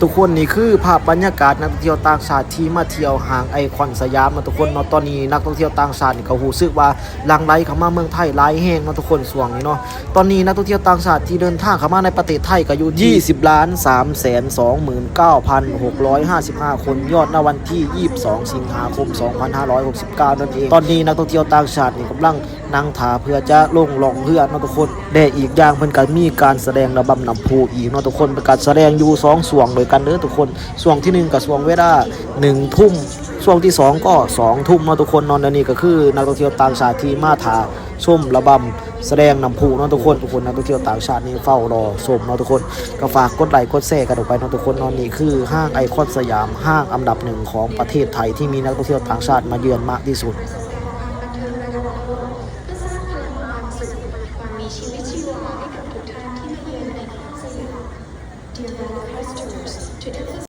ທຸກຄົນ ນີ້ຄືພາບບັນຍາກາດນັກທ່ອງທ່ຽວຕ່າງຊາດທີ່ມາທ່ຽວຫ້າງໄອຄອນສະຫຍາມເນາະທຸກຄົນເນາະ. ຕອນນີ້ນັກທ່ອງທ່ຽວຕ່າງຊາດນີ້ກໍຮູ້ສຶກວ່າຫຼັ່ງໄຫຼເຂົ້າມາເມືອງໄທຫຼາຍແຮງເນາະທຸກຄົນ ຊ່ວງນີ້ເນາະ. ຕອນນີ້ນັກທ່ອງທ່ຽວຕ່າງຊາດທີ່ເດີນທາງເຂົ້າມາໃນປະເທດໄທກໍຢູ່ທີ່ ຍີ່ສິບລ້ານສາມແສນສອງໝື່ນເກົ້າພັນຫົກຮ້ອຍຫ້າສິບຫ້າຄົນ ຍອດໃນວັນທີ ຍີ່ສິບສອງ ສິງຫາຄົມ ສອງພັນຫ້າຮ້ອຍຫົກສິບເກົ້ານັ້ນເອງ. ຕອນນີ້ນັກທ່ອງທ່ຽວຕ່າງຊາດນີ້ກຳລັງ ນັ່ງຖ້າເພື່ອຈະລົງລ່ອງເຮືອເນາະທຸກຄົນ ແລະ ອີກຢ່າງເພິ່ນກໍມີການສະແດງລະບຳນ້ຳພຸອີກເນາະທຸກຄົນ. ເພິ່ນກໍສະແດງຢູ່ສອງຊ່ວງດ້ວຍກັນເດີທຸກຄົນ ຊ່ວງທີໜຶ່ງກໍຊ່ວງເວລາໜຶ່ງທຸ່ມ ຊ່ວງທີສອງກໍສອງທຸ່ມເນາະທຸກຄົນເນາະ. ແລະ ນີ້ກໍຄືນັກທ່ອງທ່ຽວຕ່າງຊາດທີ່ມາຖ້າຊົມລະບຳສະແດງນ້ຳພຸເນາະທຸກຄົນ. ທຸກຄົນ ນັກທ່ອງທ່ຽວຕ່າງຊາດນີ້ເຝົ້າລໍຊົມເນາະທຸກຄົນ ກໍຝາກກົດໄລກົດແຊກັນອອກໄປເນາະທຸກຄົນເນາະ. ນີ້ຄືຫ້າງໄອຄອນສະຫຍາມ ຫ້າງອັນດັບໜຶ່ງຂອງປະເທດໄທທີ່ມີນັກທ່ອງທ່ຽວຕ່າງຊາດມາເຢືອນມາກທີ່ສຸດ.